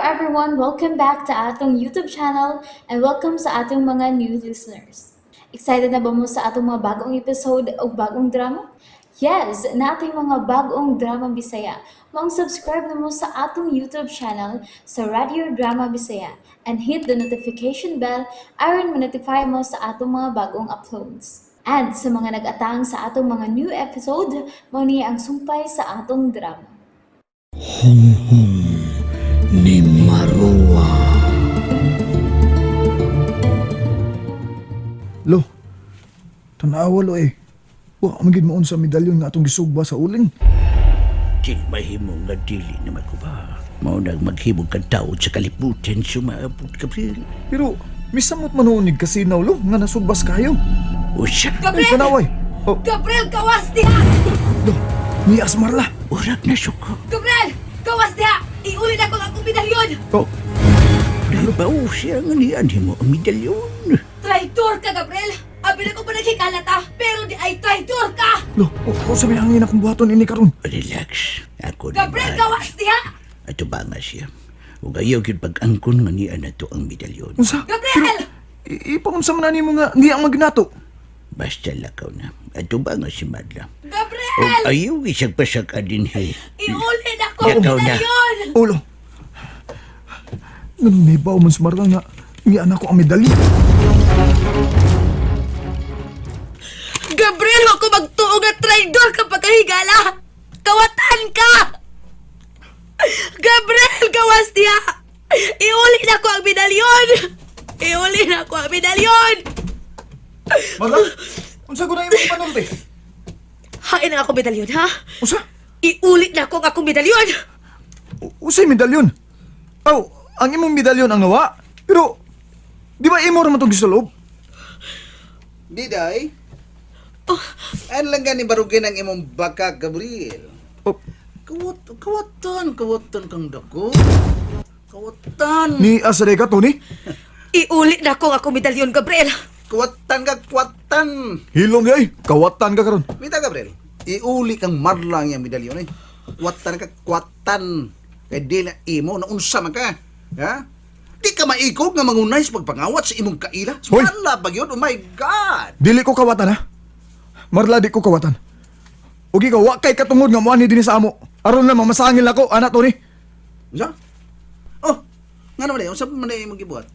everyone! Welcome back to atong YouTube channel and welcome sa atong mga new listeners. Excited na ba mo sa atong mga bagong episode o bagong drama? Yes, nating mga bagong drama Bisaya. Maong subscribe na mo sa atong YouTube channel sa Radio Drama Bisaya and hit the notification bell aron ma-notify mo sa atong mga bagong uploads. And sa mga nag-atang sa atong mga new episode, mao ni ang sumpay sa atong drama. Hunghong ni Marua. Lo, tanawa lo eh. Wa man gid moon sa medalyon nga atong gisugba sa uling. Dili mahimo nga dili na maguba. Mao nang maghimog kang tawo sa kalibutan sumaabot, Gabriel. Pero misamot man noon ni kasinaw lo nga nasugbas kayo. Usa, Ay, kanaway. Oh, Gabriel, gawas diha! lo, ni Asmarla. urag na suko. Gabriel! Gawas diha! Iuli na ko ang akong medalyon! Oh, Nabaw siya nga niyan mo ang medalyon. Traitor ka, Gabriel! Abi na ko pa naghikalat ah, pero di ay traitor ka! lo, o, o sabi hangin akong buhaton ini karon. Relax. Ako na Gabriel, bahala. gawas diha! Ato ba nga siya? Ug ayaw gyud pag-angkon nga niya na to ang medalyon. Unsa? Gabriel! Pero, ipaunsa man ani mo nga niya ang magnato. Basta lakaw na. Ato ba nga si Madla? Ug Gabriel! ayaw isang pasaka din he. Iuli na ko ang Lakaw na. medalyon! Ulo. Ganun may bawo man si Marla nga niya na ko ang medalyon. Gabriel, ako magtuo nga traitor ka pagkahigala! Kawatan ka! Gabriel, gawas diha! Iuli na ko ang medalyon! Iuli na ko ang medalyon! Marla, unsa ko na imong panulti? Hain ang akong medalyon, ha? Unsa? Iulit na ko ang akong medalyon! Usay medalyon. Aw, ang imong medalyon ang nawa. Pero di ba imo ra man tong gisulog? Diday? Oh. Ano lang gani barugin ang imong baka, Gabriel? Oh, Kawat, kawatan, kawatan kang dako. Kawatan. ni asa ka Tony? Iulit na ko ang akong medalyon, Gabriel! Kawatan ka, kawatan. Hilom di ay, kawatan ka karon. Mita, Gabriel. Iuli kang marla ang iyang medalyon eh. Kawatan ka, kawatan. Kay di na imo, naunsa man ka. Ha? Di ka maikog nga mangunay sa pagpangawat sa imong kaila. Hoy! Marla ba yun? Oh my God! Dili ko kawatan ha. Marla di ko kawatan. Ug ikaw wa kay katungod nga moani dinhi sa amo. Aron lang mamasangil ako ana Tony. Unsa? Oh, nga naman eh, unsa pa man eh imong gibuhat?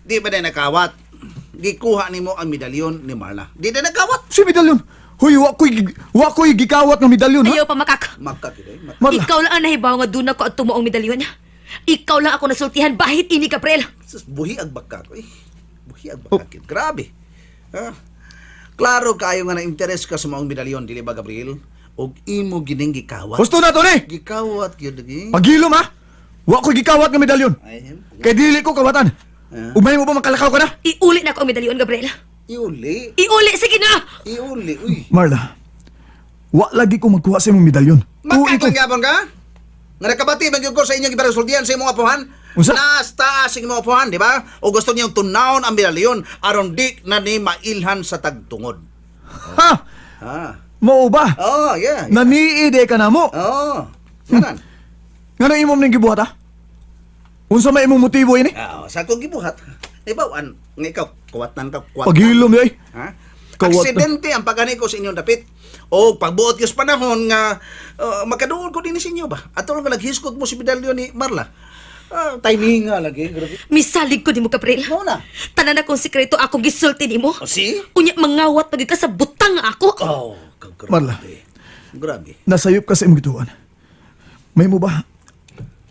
Di ba na nakawat? Gikuha nimo ang medalyon ni Marla. Di na nakawat. Si medalyon. Huy, wa ko'y gikawat nga medalyon ha. Ayaw pa makak! Makakit eh. Marla. Ikaw lang ang nahibaw nga doon ako at tumuong medalyon. Ikaw lang ako nasultihan bahit ini, Gabriel! Sus, buhi ag baka ko eh. Buhi ag baka oh. Grabe. Ha? Klaro kayo nga na interes ka sa maong medalyon, dili ba Gabriel? Og imo gining gikawat. Husto na Tony. Gikawat gyud lagi. Paghilom ha. Wa ko'y gikawat nga medalyon. Ay, Kay dili ko kawatan. Ah. Umay mo ba makalakaw ka na? Iulit na ako ang medalyon, Gabriel. Iuli. Iuli! Sige na! Iuli, uy. Marla, wa lagi ko magkuha sa imong medalyon. Makak Tuwi ko. lang gyapon ka? Nga nakabati man gyud ko sa inyong giparesultihan sa imong apuhan. Unsa? Nas taas ang imong apuhan, di ba? O gusto niyang tunawon ang medalyon aron di na ni mailhan sa tagtungod. Ha? Ha. Mao ba? Oh, yeah. Naniide ka na mo. Oh. Nganan. Ngano imong ning gibuhat ha? Unsa may imong motibo ini? Ah, sa akong gibuhat. Ibawan, nga ikaw kuwatan ka kuwatan. Paghilom di ay. Ha? Kawatan. Aksidente ang pagani ko sa inyong dapit. O pagbuot ko sa panahon nga makaduol ko din sa inyo ba? Ato lang nga naghiskot mo si medalyon ni Marla. Ah, timing nga lagi, grabe. Misalig ko nimo, Gabriel. Mao na. Tanan akong sikreto akong gisulti nimo. Oh, see? Unya mangawat pagid ka sa butang nga ako. Oh, grabe. Marla. Grabe. Nasayop ka sa imong gituan. May mo ba?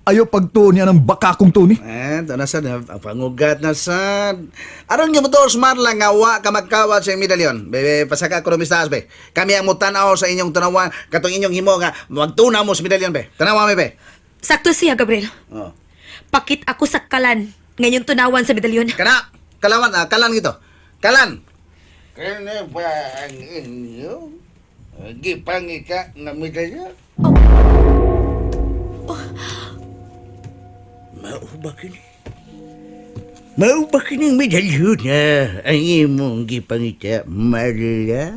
Ayo pagtuon niya ng baka kong Tony. Eh, ito na sad, ang pangugat na sad. Aron yung motor, Marla, nga wa ka magkawat sa iyong medalyon. Bebe, pasaka ko rin taas, be. Kami ang mutanaw sa inyong tanawa, katong inyong himo nga, magtunaw mo sa medalyon, be. Tanawa mi, be. Sakto siya, Gabriel. Oh. Pakit ako sa kalan. Ngayon tunawan sa medalyon. Kana, kalawan, kalan gito. Kalan. Kani ba ang inyo? Gipangika nga medalyon? Mao ba kini? Mao ba kining medalyon na ang imong gipangita, Marla?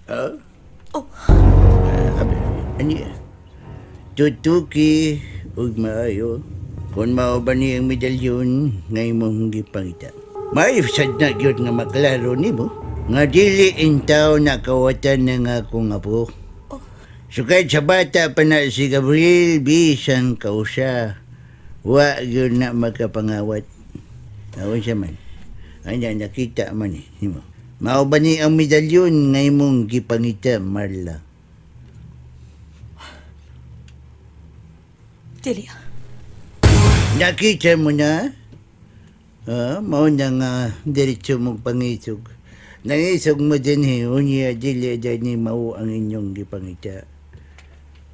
Ha? Oh. Ani? Tutuki ug maayo. Kung mao ba ni ang medalyon nga imong gipangita. May sad na gyud nga maklaro nimo nga dili intaw na kawatan ng akong apo. Sukad sa bata pa na si Gabriel bisan kausa. Wa gyud na makapangawat. Awan siya man. Ay na, nakita man eh. Nimo. Mao ba ni ang medalyon nga imong gipangita, Marla? Dili. Nakita mo na? Ah, mao na nga diretso mong pangisog. Nangisog mo din eh, unya dili ni mao ang inyong gipangita.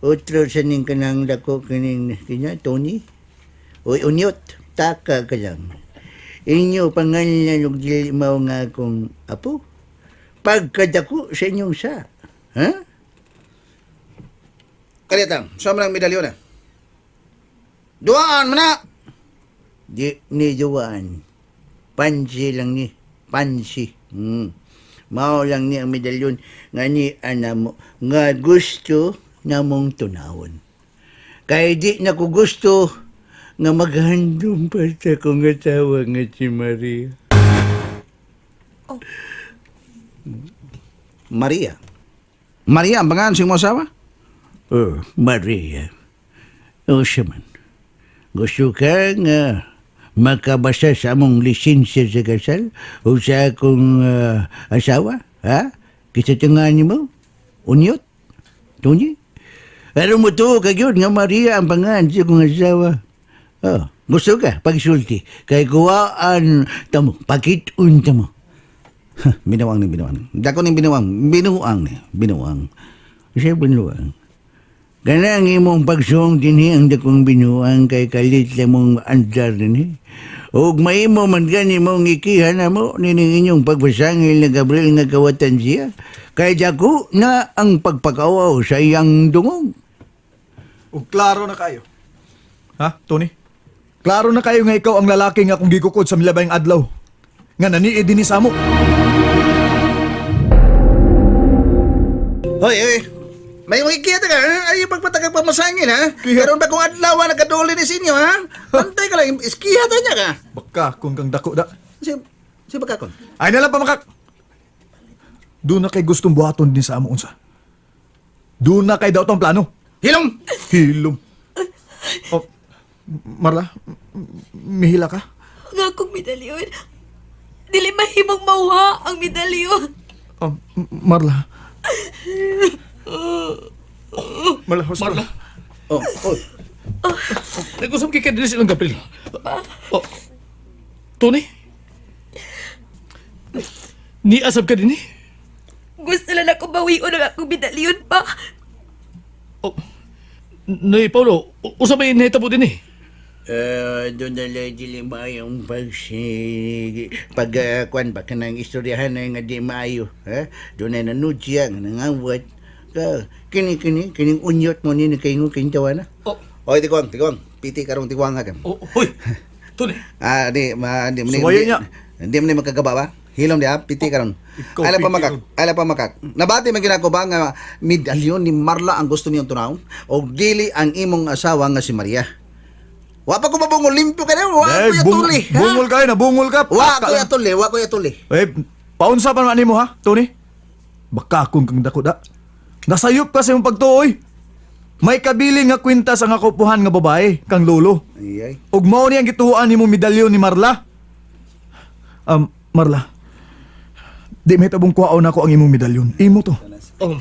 Otro sa ning kanang dako kining kina Tony. Oy unyot, taka ka lang. Inyo pangalan ug dili mao nga akong apo. Pagkadako sa inyong sa. Ha? Kalita, sa man ang medalyon eh. Duaan man na! Di ni duwaan. Pansi lang ni. Pansi. Mao lang ni ang medalyon nga ni ana mo nga gusto namong tunawon. Kay di na ko gusto nga maghandom pa sa kong asawa nga si Maria. Maria. Maria ang pangalan sa imong asawa? Oh, Maria. O siya man. Gusto ka nga makabasa sa among lisensya sa kasal o sa akong asawa? Ha? Kisa tinga ni mo? Unyot? Tony? Pero mo to kagyod nga Maria ang pangalan sa akong asawa. Oh, gusto ka pagsulti kay kuwaan tamo pakitun tamo. Binuang ni binuang. Dako ni binuang, binuang ni, binuang. Siya binuang. Kanang imong pagsuong dinhi ang dakong binuang kay kalit na mong andar dinhi. Ug maimo man gani mong ikihan na mo nining inyong pagpasangil na Gabriel nga kawatan siya. Kay dako na ang pagpakawaw sa iyang dungog. Ug klaro na kayo. Ha, Tony? Klaro na kayo nga ikaw ang lalaki nga akong gigukod sa milabayng adlaw. Nga naniid dinhi sa amo. Hoy, hoy. May makikita ka, ha? Ay, pagpatagag pamasangin, ha? Kiha. Karon ba kung adlaw nagkaduli ni sinyo, ha? Pantay ka lang, iskiha ta niya ka. Baka kung kang dako da. Si, si bakakon. Ay na lang pamakak. Doon na kay gustong buhaton din sa amo unsa. Doon na kay daw tong plano. Hilom! Hilom. Oh, Marla, mihila ka? Ang akong medalyon. Dili mahimong mauha ang medalyon. Oh, Marla. Marla, Marla, Oh, oh. nag-usap kay Kadili silang Gabriel. Oh, Tony? Ni asab ka din eh. Gusto lang ako bawion ang akong medalyon pa. Oh, Nay, Paulo, usa may nahitabo din eh. Doon na lang dili maayong pag kuan ba kanang istoryahan na nga di maayo, ha? Doon na nanood siya nga nangawat ka kini kini kining unyot mo ni nakaingon kini tawana. Oh, Oy, tiguang, tiguang. Piti karong tiguang ha. oh, hoy. Tony, Ah, di, ma, di, di, Suwayo di, niya. di, di, makagaba ba? Hilom di ha, piti karon. Ikaw, Ala pa piti makak, ron. ala pa makak. Nabati man ginako ba nga medalyon ni Marla ang gusto niyong tunawon o dili ang imong asawa nga si Maria. Wa pa ko mabungol limpyo ka na, wa Eh, ko yatuli. ha? Bungol kayo na, bungol ka. Wa Baka ko lang. yatuli, wa ko yatuli. Eh, paunsa pa naman nimo ha, Tony? Baka kung kang dako da. Nasayop ka sa imong pagtuoy. May kabili nga kwintas ang akupuhan nga babae, kang lolo. Ay, ay. Ug mao ni ang gituoan nimo medalyon ni Marla. Marla. Di may tabong kuhaon nako ang imong medalyon. Imo to. Oh,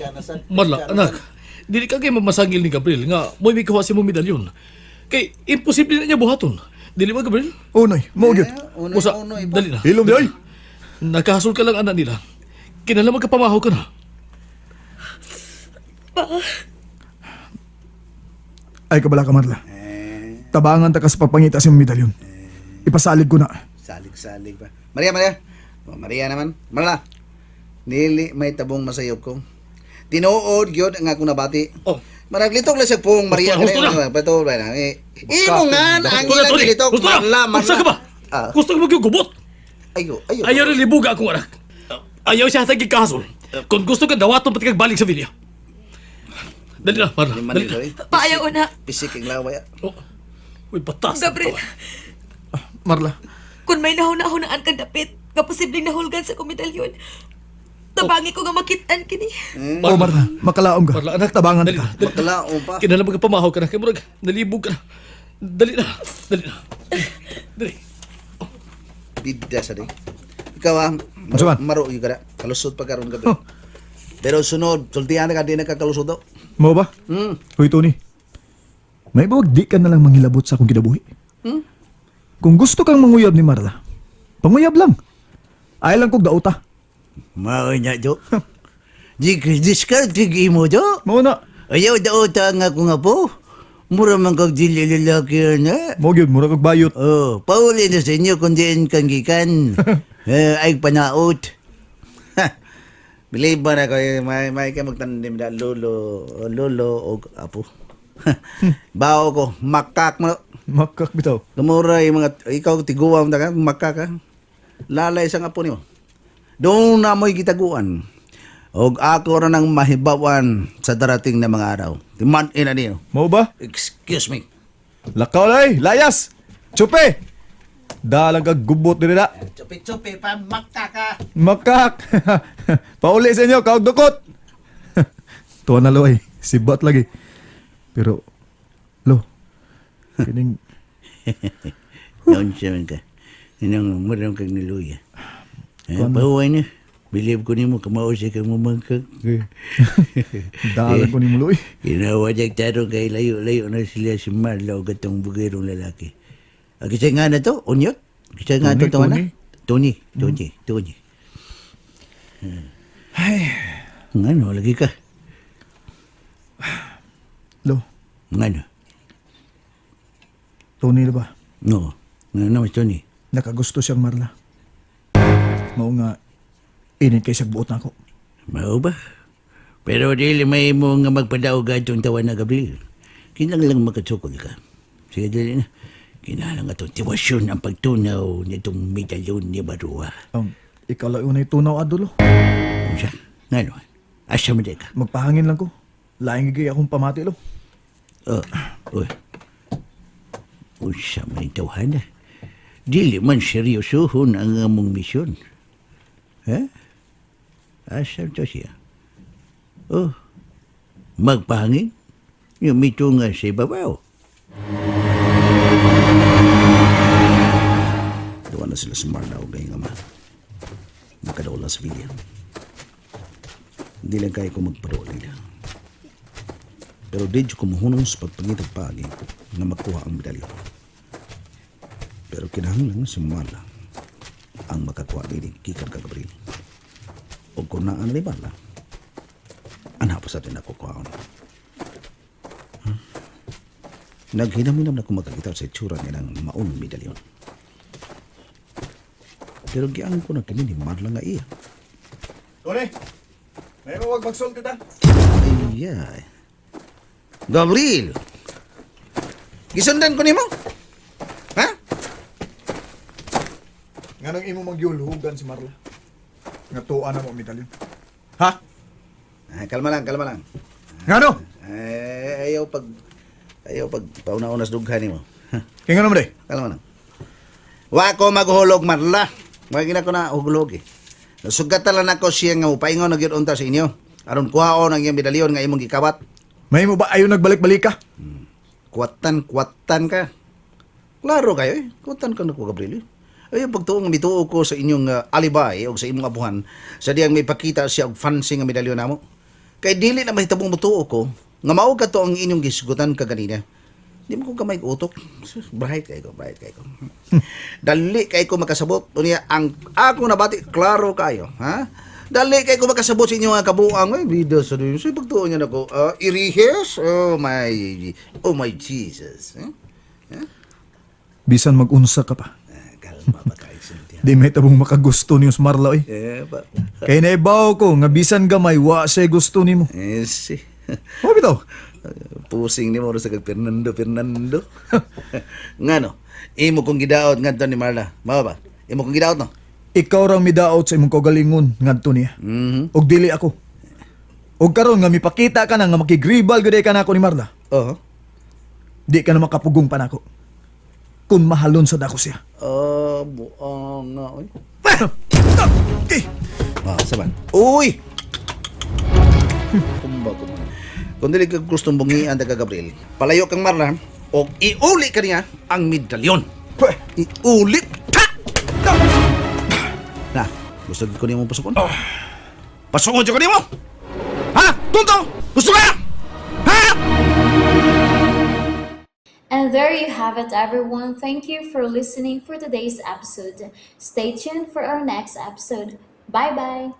Marla, anak, dili ka kay mamasangil ni Gabriel nga mo'y may kuha si mo medalyon. Kay imposible na niya buhaton. Dili ba, Gabriel? Unoy, mao gyud. Unoy, Usa, unoy pa. dali na. Hilom di oy. Nakahasol ka lang anak nila. Kinala magkapamahaw ka na. Ay kabala ka Marla. Tabangan ta ka sa pagpangita sa imong medalyon. Ipasalig ko na. Salig-salig pa. Maria, Maria. Oh, Maria naman. Marla. Dili may tabong masayop ko. Tinuod gyud ang akong nabati. Oh. Maraglitok lang siya pong Maria. Gusto na, gusto na. Pato ba na. Eh, Imo nga ang Gusto na, ilang Tony. gilitok. Gusto na. Marla, Marla. Usa ka ba? Ah. Gusto ka magyugubot. Ayo, ayo. Ayaw rin libuga akong anak. Ayaw siya hatag kahasol. Kung gusto ka, dawaton pati kag balik sa villa. Dali na, Marla. Di man Dali nito, na. eh. Paayaw na. Pisik ang laway. ah. Oh. Uy, batas. Gabriel, Marla, kung may nahuna-hunaan kang dapit, nga posibleng nahulgan sa akong medalyon. Tabangi ko nga makitaan kini. oh Marla, makalaom ka. Marla, anak. Tabangan Dali, ka. dali. Makalaom pa. Kinahanglan magpamahaw ka na. Kay murag, nalibog ka na. Dali na. Dali na. Dali. Bida sa di. Ikaw ah, Unsa man? maro, maro yung kada. Kalusot pa karon gabi. Pero sunod, sultihan na ka, di na ka kalusot do. Mo ba? Hoy Tony. May bawag di ka na lang manghilabot sa akong kinabuhi. Kung gusto kang manguyab ni Marla, panguyab lang. Ay lang kog dauta. Mao na do. Di discard kag imo do. Mao na. Ayaw daota nga ko nga po. Mura man kag dili lalaki na. Mo gyud mura kog bayot. Oh, pauli na sa inyo kung diin kang gikan. Eh, ay panaot. Believe ba na ko, eh, may ka magtandim da, lolo, lolo, o apo. Bao ko, makak mo. Makak bitaw. Gamura yung mga, ikaw tiguam ta ka, makak ka. Lalay sa apo nimo. Doon na mo'y gitaguan. Og ako ra nang mahibawan sa darating na mga araw. Timan ina niyo. Mao ba? Excuse me. Lakaw lay, layas. Chupe. Dalang kag gubot diri da. Chupi-chupi pa, makak ka. Makak. Pauli sa inyo, kaog dukot. Tuwa na lo ay, sibat lagi. Pero lo, kining Noon siya man ka. Inang mura kag niluya. Eh, pahuway na. Believe ko nimo kamao siya kang mamangkag. dalang ko ni muloy. Ginawa niya tarong kay layo-layo na sila si Marla o gatong bugirong lalaki. Ah, kasi nga na to, unyot. Kasi nga Tony, to, tawa na. Tony. Tony, Tony, Tony. Ay, Ngano, lagi ka. lo, Ngano. Tony lo ba? No. Ngano mas Tony. Nakagusto siyang Marla. Mao nga init kay siyang buot na ako. Mao ba? Pero dili may mo nga magpadaog atong tawa na Gabriel. Kinang lang makatsukol ka. Sige, dili na. Kinahanglan atong tiwasyon ang pagtunaw nitong medalyon ni Barua. Ikaw lang unay tunaw adulo. Unsa? Ngano? Asa man di ka? Magpahangin lang ko. Laing gigay akong pamati lo. Oh, uy. Unsa man yung tawhana? Dili man seryosohon ang among misyon. Ha? Asa to siya? Oh, magpahangin? Yung mito nga sa ibabaw. Doon na sila sa Marla o gayong ama. Makadawala sa William. Hindi lang kaya ko magpadawala nila. Pero di ko muhunong sa pagpangitag paagi na makuha ang medalyon. Pero kinahanglan si Marla ang makakuha dili gikan ka Gabriel. O kung naan ni Marla, anha pa sa atin ako kuhaon. Hmm? Naghinam-hinam na ko makakita sa itsura niya ng maong medalyon. Pero giang ko na kini ni Marla nga iya. Tony, may wag magsulti ta. Ay. Gabriel! Gisundan ko nimo? Ha? Nganong imo magyulhugan si Marla? Nga tuwa na mo ang medalyon. Ha? Ah, kalma lang, kalma lang. Ngano? Eh, ayaw pag pauna-una sa dughan nimo. Kay ngano man day? Kalma lang. Wa ko maghuhulog Marla. Wa gina ko na hulog eh. Nasugatan lang ako siya nga mupaingon na gyud unta sa inyo. Aron kuhaon ang iyang medalyon nga imong gikawat. May mo ba ayo nagbalik-balik ka? Kuwatan, kuwatan ka. Klaro kayo eh. Kuwatan ka na ko, Gabriel. Eh. Ay, pagtuong mituo ko sa inyong alibay o sa imong abuhan, sa diyang may pakita siya og fancy nga medalyon namo. Kay dili na mahitabong mutuo ko, nga mao ka to ang inyong gisgutan kaganina. Di mo ko gamay og utok. Sus, bright kay ko, bright kay ko. Dali kay ko makasabot. Unya ang ako nabati klaro kayo, ha? Dali kay ko makasabot sa inyong nga kabuang. Ay, bida sa Diyos. Ay, pagtuo niya nako. Irihes? Oh my Jesus. Eh? Bisan mag-unsa ka pa. Ah, kalma ba kayo sulti? Di may tabong makagusto niyo sa Marla oy. Eh, ba? Kay naibaw ko nga bisan gamay wa siya gusto nimo. Eh, si. Mo bitaw. Pusing ni mo sa kag Fernando, Fernando. Ngano? Imo kong gidaot ngadto ni Marla. Mao ba? Imo kong gidaot no? Ikaw ra midaot sa imong kaugalingon ngadto niya. Og dili ako. Og karon nga mipakita ka na nga makigribal gyud ka nako ni Marla. Oo. Di ka na makapugong pa nako. Kung mahalon sa dako siya. Ah, buang nga, oy. Eh, Ah, saban. Uy! Kumba ko man. Kung dili ka gustong bungian ta ka Gabriel, palayo kang Marla o iuli ka niya ang medalyon. Iuli ta! Na, gusto ko nimo pasukon? Pasukon jud ko nimo! Ha? Tunto! Gusto ka? Ha? And there you have it, everyone. Thank you for listening for today's episode. Stay tuned for our next episode. Bye bye.